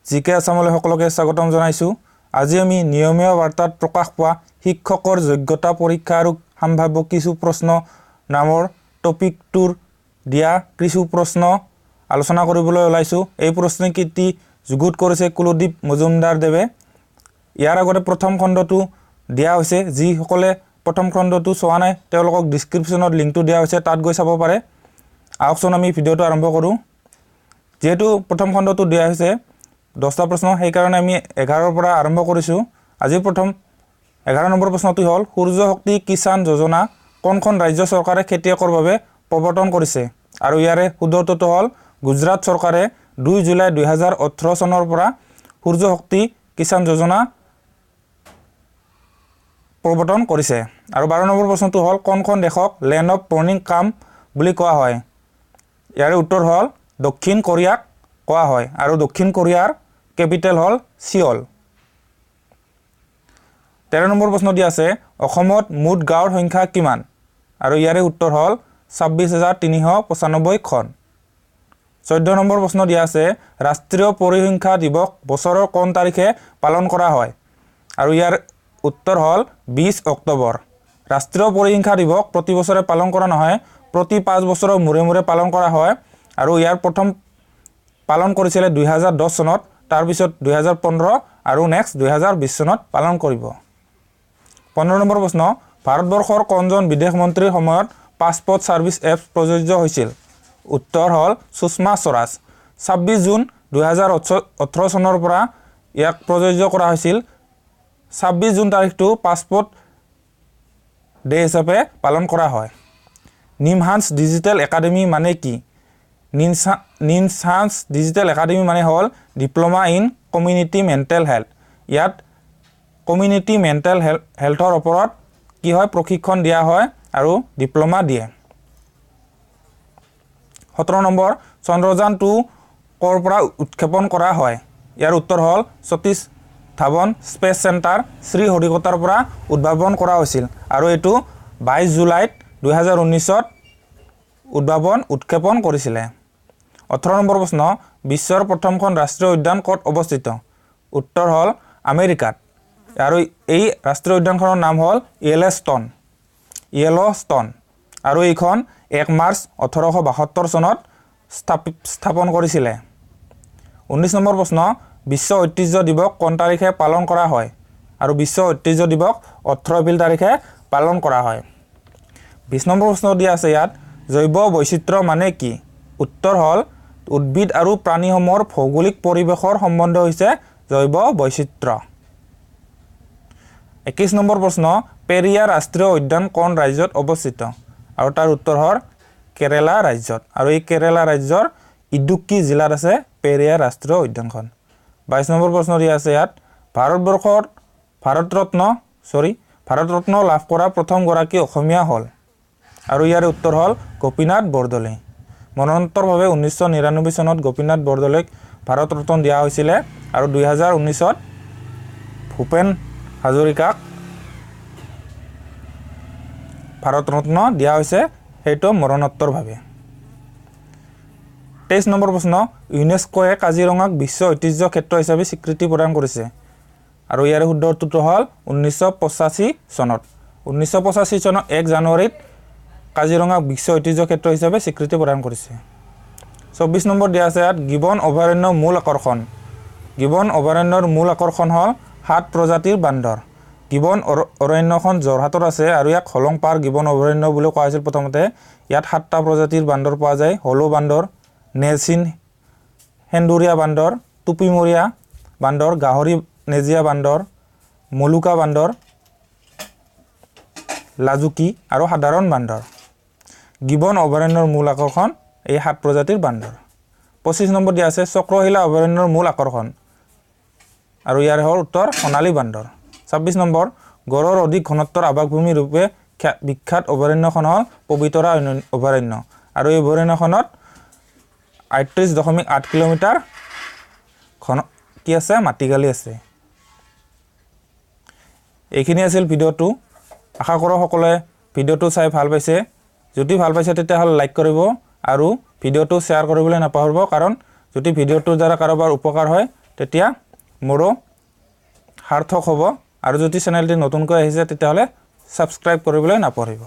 G কে আছামলৈ সকলোকে স্বাগতম জনাইছোঁ। আজি আমি নিয়মীয়া বাৰ্তাত প্ৰকাশ পোৱা শিক্ষকৰ যোগ্যতা পৰীক্ষা আৰু সম্ভাৱ্য কিছু প্ৰশ্ন নামৰ টপিকটোৰ দিয়া কিছু প্ৰশ্ন আলোচনা কৰিবলৈ ওলাইছোঁ। এই প্ৰশ্নকেইটি যুগুত কৰিছে কুলদীপ মজুমদাৰদেৱে। ইয়াৰ আগতে প্ৰথম খণ্ডটো দিয়া হৈছে। যিসকলে প্ৰথম খণ্ডটো চোৱা নাই, তেওঁলোকক ডিছক্ৰিপশ্যনত লিংকটো দিয়া হৈছে, তাত গৈ চাব পাৰে। আহকচোন, আমি ভিডিঅ'টো আৰম্ভ কৰোঁ। যিহেতু প্ৰথম খণ্ডটো দিয়া হৈছে 10টা প্ৰশ্ন, সেইকাৰণে আমি 11ৰ পৰা আৰম্ভ কৰিছোঁ। আজি প্ৰথম 11 নম্বৰ প্ৰশ্নটো হ'ল, সূৰ্য শক্তি কিষাণ যোজনা কোনখন ৰাজ্য চৰকাৰে খেতিয়কৰ বাবে প্ৰৱৰ্তন কৰিছে? আৰু ইয়াৰে শুদ্ধ উত্তৰটো হ'ল, গুজৰাট চৰকাৰে 2 জুলাই 2018 চনৰ পৰা সূৰ্য শক্তি কিষাণ যোজনা প্ৰৱৰ্তন কৰিছে। আৰু 12 নম্বৰ প্ৰশ্নটো হ'ল, কোনখন দেশক লেণ্ড অফ মৰ্ণিং কাম বুলি কোৱা হয়? ইয়াৰে উত্তৰ হ'ল, দক্ষিণ কোৰিয়াক কোৱা হয় আৰু দক্ষিণ কোৰিয়াৰ কেপিটেল হ'ল চিঅল। 13 নম্বৰ প্ৰশ্ন দিয়া আছে, অসমত মুঠ গাঁৱৰ সংখ্যা কিমান? আৰু ইয়াৰে উত্তৰ হ'ল 26,395খন। 14 নম্বৰ প্ৰশ্ন দিয়া আছে, ৰাষ্ট্ৰীয় পৰিসংখ্যা দিৱস বছৰৰ কোন তাৰিখে পালন কৰা হয়? আৰু ইয়াৰ উত্তৰ হ'ল 20 অক্টোবৰ। ৰাষ্ট্ৰীয় পৰিসংখ্যা দিৱস প্ৰতি বছৰে পালন কৰা নহয়, প্ৰতি 5 বছৰৰ মূৰে মূৰে পালন কৰা হয়। আৰু ইয়াৰ প্ৰথম পালন কৰিছিলে 2010 চনত, তাৰপিছত 2015 আৰু নেক্সট 2020 চনত পালন কৰিব। 15 নম্বৰ প্ৰশ্ন, ভাৰতবৰ্ষৰ কোনজন বিদেশ মন্ত্ৰীৰ সময়ত পাছপৰ্ট ছাৰ্ভিচ এপ প্ৰযোজ্য হৈছিল? উত্তৰ হ'ল সুষমা স্বৰাজ। 26 জুন 2018 চনৰ পৰা ইয়াক প্ৰযোজ্য কৰা হৈছিল। 26 জুন তাৰিখটো পাছপৰ্ট ডে হিচাপে পালন কৰা হয়। নিমহান্স ডিজিটেল একাডেমি মানে কি? নিমহান্স ডিজিটেল একাডেমি মানে হ'ল diploma in community mental health. ইয়াত কমিউনিটি মেণ্টেল হেল্থৰ ওপৰত কি হয়, প্ৰশিক্ষণ দিয়া হয় আৰু ডিপ্ল'মা দিয়ে। 17 নম্বৰ, চন্দ্ৰযান 2 ক'ৰ পৰা উৎক্ষেপণ কৰা হয়? ইয়াৰ উত্তৰ হ'ল সতীশ ধাৱন স্পেচ চেণ্টাৰ, শ্ৰীহৰিকোটাৰ পৰা উদ্ভাৱন কৰা হৈছিল আৰু এইটো 22 জুলাইত 2019ত উৎক্ষেপণ কৰিছিলে। 18 নম্বৰ প্ৰশ্ন, বিশ্বৰ প্ৰথমখন ৰাষ্ট্ৰীয় উদ্যান ক'ত অৱস্থিত? উত্তৰ হ'ল আমেৰিকাত আৰু এই ৰাষ্ট্ৰীয় উদ্যানখনৰ নাম হ'ল য়েল'ষ্টন আৰু এইখন 1 মাৰ্চ 1872 চনত স্থাপন কৰিছিলে। 19 নম্বৰ প্ৰশ্ন, বিশ্ব ঐতিহ্য দিৱস কোন তাৰিখে পালন কৰা হয়? আৰু বিশ্ব ঐতিহ্য দিৱস 18 এপ্ৰিল তাৰিখে পালন কৰা হয়। 20 নম্বৰ প্ৰশ্ন দিয়া আছে ইয়াত, জৈৱ বৈচিত্ৰ্য মানে কি? উত্তৰ হ'ল উদ্ভিদ আৰু প্ৰাণীসমূহৰ ভৌগোলিক পৰিৱেশৰ সম্বন্ধ হৈছে জৈৱ বৈচিত্ৰ্য। 21 নম্বৰ প্ৰশ্ন, পেৰিয়াৰ ৰাষ্ট্ৰীয় উদ্যান কোন ৰাজ্যত অৱস্থিত? আৰু তাৰ উত্তৰ হ'ল কেৰেলা ৰাজ্যত আৰু এই কেৰেলা ৰাজ্যৰ ইডুক্কি জিলাত আছে পেৰিয়াৰ ৰাষ্ট্ৰীয় উদ্যানখন। 22 নম্বৰ প্ৰশ্ন দিয়া আছে ইয়াত, ভাৰতবৰ্ষৰ ভাৰতৰত্ন লাভ কৰা প্ৰথমগৰাকী অসমীয়া হ'ল? আৰু ইয়াৰ উত্তৰ হ'ল গোপীনাথ বৰদলৈ। মৰণোত্তৰভাৱে 1999 চনত গোপীনাথ বৰদলৈক ভাৰতৰত্ন দিয়া হৈছিলে আৰু 2019ত ভূপেন হাজৰিকাক ভাৰতৰত্ন দিয়া হৈছে, সেইটো মৰণোত্তৰভাৱে। 23 নম্বৰ প্ৰশ্ন, ইউনেস্কোৱে কাজিৰঙাক বিশ্ব ঐতিহ্য ক্ষেত্ৰ হিচাপে স্বীকৃতি প্ৰদান কৰিছে আৰু ইয়াৰ শুদ্ধ উত্তৰটো হ'ল 1985 চনত। 1985 চনৰ 1 জানুৱাৰীত কাজিৰঙাক বিশ্ব ঐতিহ্য ক্ষেত্ৰ হিচাপে স্বীকৃতি প্ৰদান কৰিছে। 24 নম্বৰ দিয়া আছে ইয়াত, গিবন অভয়াৰণ্যৰ মূল আকৰ্ষণ। গিবন অভয়াৰণ্যৰ মূল আকৰ্ষণ হ'ল 7 প্ৰজাতিৰ বান্দৰ। গিবন অৰণ্যখন যোৰহাটত আছে আৰু ইয়াক হলংপাৰ গিবন অভয়াৰণ্য বুলি কোৱা হৈছিল প্ৰথমতে। ইয়াত 7টা প্ৰজাতিৰ বান্দৰ পোৱা যায়। হলৌ বান্দৰ, নেচিন সেন্দুৰীয়া বান্দৰ, টুপিমূৰীয়া বান্দৰ, গাহৰি নেজীয়া বান্দৰ, মলুকা বান্দৰ, লাজুকী আৰু সাধাৰণ বান্দৰ। গিবন অভয়াৰণ্যৰ মূল আকৰ্ষণ এই 7 প্ৰজাতিৰ বান্দৰ। 25 নম্বৰ দিয়া আছে, চক্ৰশিলা অভয়াৰণ্যৰ মূল আকৰ্ষণ আৰু ইয়াৰ হ'ল উত্তৰ সোণালী বান্দৰ। 26 নম্বৰ, গড়ৰ অধিক ঘনত্বৰ আৱাসভূমি ৰূপে বিখ্যাত অভয়াৰণ্যখন হ'ল পবিতৰা অভয়াৰণ্য আৰু এই অভয়াৰণ্যখনত 38.8 কিলোমিটাৰ ঘন কি আছে, মাটিকালি আছে। এইখিনি আছিল ভিডিঅ'টো। আশা কৰোঁ সকলোৱে ভিডিঅ'টো চাই ভাল পাইছে। যদি ভাল পাইছে তেতিয়াহ'লে লাইক কৰিব আৰু ভিডিঅ'টো শ্বেয়াৰ কৰিবলৈ নাপাহৰিব, কাৰণ যদি ভিডিঅ'টোৰ দ্বাৰা কাৰোবাৰ উপকাৰ হয় তেতিয়া মোৰো সাৰ্থক হ'ব। আৰু যদি চেনেলটি নতুনকৈ আহিছে, তেতিয়াহ'লে ছাবস্ক্ৰাইব কৰিবলৈ নাপাহৰিব।